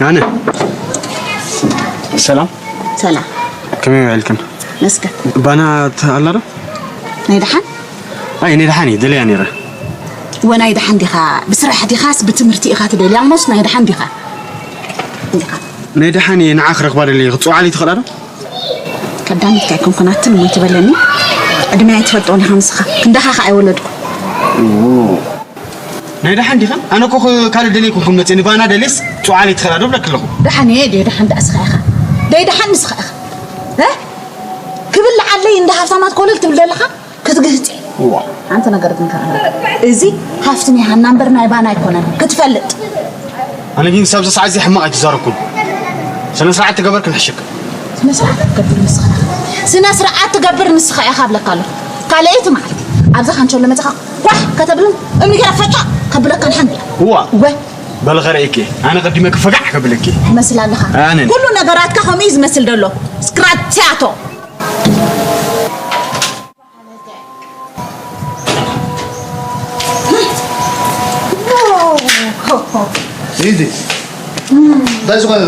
ኣነ ሰላም። ሰላም። ከመይ ውዒልክን? መስገን። ባና ት-፣ ኣላ ዶ? ናይ ደሓን? ኣይ፣ ናይ ደሓን እየ ደልያ ነይረ። እወ፣ ናይ ደሓን ዲኻ? ብስራሕ ዲኻስ ብትምህርቲ ኢኻ ትደልያ? እሞስ ናይ ደሓን ዲኻ? ዲኻ? ናይ ደሓን እየ፣ ንዓ ክረኽባ ደልየ። ክትጽውዓለይ ትኽእላ ዶ? ቀዳሚትካ ኣይኮንኩን ኣትን እሞ ኣይትበለኒ። ዕድመይ ኣይትፈልጦን ኢኻ ንስኻ። ክንዳኻ ከኣ ኣይወለድኩ። ናይ ደሓን ዲኻ? ኣነ እኮ ክ-፣ ካልእ ደልየ ኣይኮንኩን መጽየ። ንባና ደልየስ ጽውዓለይ ትኽእላ ዶ ብለኪ ኣለኹ። ደሓን እየ፣ ደይ ደሓን ደኣ ንስኻ ኢኻ። ደይ ደሓን ንስኻ ኢኻ። እ? ክብልዓለይ እንዳ ሃብታማት ኮለል ትብል ዘለኻ ክትግህጽ። እዋ። ሓንቲ ነገር ግን ከኣ እዚ ሃፍቲ ናይ ሃና እምበር ናይ ባና ኣይኮነን። ክትፈልጥ። ኣነ ግን ክሳብ እዚ ሰዓት እዚ ሕማቕ ኣይተዛረብኩን። ስነ ስርዓት ትገበር ክንሕሸክ። ስነ ስርዓት ትገብር ንስኻ ኢኻ። ስነ ስርዓት ትገብር ንስኻ ኢኻ እብለካ ኣለኹ። ካልኣይቲ መዓልቲ ኣብዛ ካንቸሎ መጺኻ ኳሕ ከተብልን እምኒ ገይረ ፈጫ ከብለካ ንሓንቲ። እዋ። እወ። በል ኸርእየኪ። ኣነ ቀዲመ ክፈጋዕ ከብለኪ። ትመስል ኣለኻ። ኣነ። ኩሉ ነገራትካ ከምኡ እዩ ዝመስል ዘሎ። ስክራትያቶ። ኢዚ እንታይ ዝኾነ